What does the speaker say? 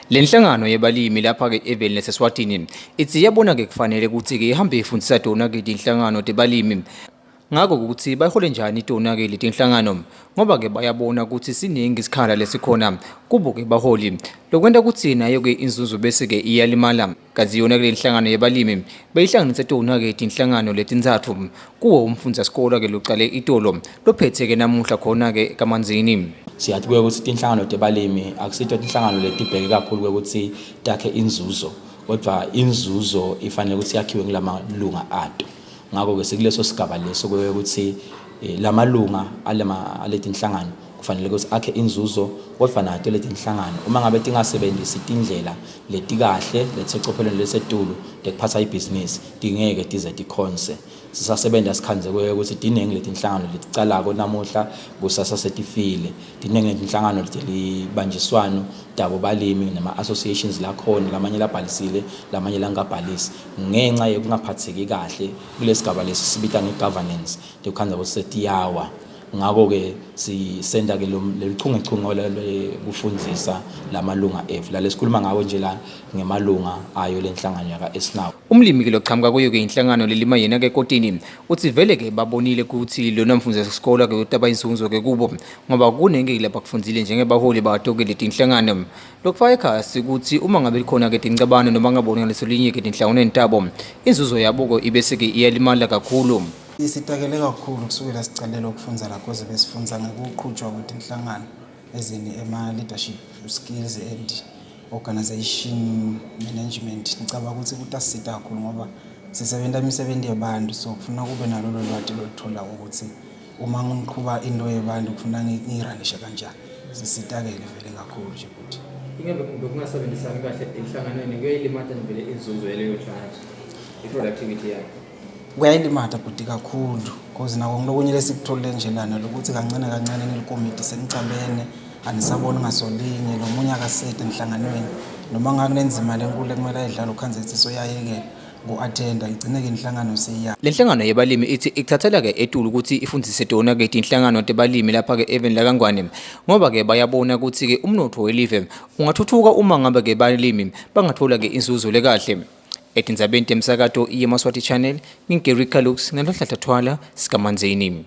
Le nhlangano yebalimi lapha-ke eveni laseSwatini itsi iyabona-ke kufanele kutsi-ke ihambe ifundisa tona-ke tinhlangano tebalimi ngako ukuthi bayihole njani tona-ke letinhlangano, ngoba-ke bayabona ukuthi siningi isikhala lesikhona kubo-ke baholi, lokwenta kutsi nayo-ke inzuzo bese-ke iyalimala. Kantsi yona kule nhlangano yebalimi beyihlanganise tona-ke tinhlangano letintsatfu kuwo umfundzasikolo-ke locale itolo lophethe-ke namuhla khona-ke kaManzini. Siyathi kuye ukuthi tinhlangano tebalimi akusito tinhlangano letibheke kakhulu kwekutsi takhe inzuzo, kodwa inzuzo ifanele ukuthi yakhiwe ngulamalunga ato. Ngakho-ke sikuleso sigaba leso kwekutsi lamalunga aletinhlangano kufanele ukuthi akhe inzuzo, kodvwa nato letinhlangano uma ngabe tingasebenzisi tindlela letikahle letisecophelweni lelisetulu tekuphatsa ibhizinisi tingeke tize tikhonse. Sisasebenta sikhandze ukuthi tiningi letinhlangano leticalako namuhla, kusasa setifile. Tiningi letinhlangano lelibanjiswano tabo balimi nama-associations lakhona, lamanye labhalisile, lamanye langabhalisi, ngenxa yekungaphatheki kahle kulesigaba lesi sibita nge-governance, tikhandza ukuthi setiyawa. Ngakho-ke sisenta-ke lolu chungechunge lwekufundzisa lamalunga etfu la lesikhuluma ngawo nje la ngemalunga ayo lenhlangano yaka-Esnawo. Umlimi-ke lochamuka kuyo-ke inhlangano lelima yena-ke kotini utsi vele-ke babonile kutsi lona mfundzisasikolo-ke utaba inzuzo-ke kubo, ngoba kunengi labakufundzile njengebaholi bato-ke letinhlangano. Lokufaka ekhatsi kutsi uma ngabe likhona-ke tincabano noma ngaboni ngaleso linye-ke tinhlanganweni tabo, inzuzo yabo-ke ibese-ke iyalimala kakhulu. Isitakele kakhulu kusukela sicalele ukufundza la, cause besifundza ngekuqhutshwa kwetinhlangano ezini ema-leadership skills and organization management. Ngicabanga ukuthi kutasisita kakhulu ngoba sisebenta imisebenti yebantu, so kufuna kube nalolo lwati lolutholako ukuthi uma ngiqhuba into yebantu kufuna ngiyiranishe kanjani. Sisitakele vele kakhulu nje futhi. Ingabe bekungasebenzisani kahle enhlanganweni kuyayilimata vele inzuzo yaleyo nhlangano, i-productivity yayo? Kuyayilimata bhuti kakhulu, cause nako ngilokunye lesikutholile nje lana lokuthi kancane kancane nelikomiti senicabene, anisaboni ngasolinye, lo munye akaseti enhlanganweni, noma ngakunenzima lenkulu ekumele ayidlale ukhandze ethi soyayekela ku-attenda, igcine-ke inhlangano seyiya. Le nhlangano yebalimi itsi ikuthathela-ke etulu kutsi ifundzise tona-ke tinhlangano tebalimi lapha-ke eveni lakaNgwane, ngoba-ke bayabona kutsi-ke umnotfo welive ungathuthuka uma ngabe-ke balimi bangatfola-ke inzuzo lekahle. Etindzabeni temsakato iyeMaswati Channel, ngingu-Gary Calux, ngeLohlahla Thwala, sikaManzini.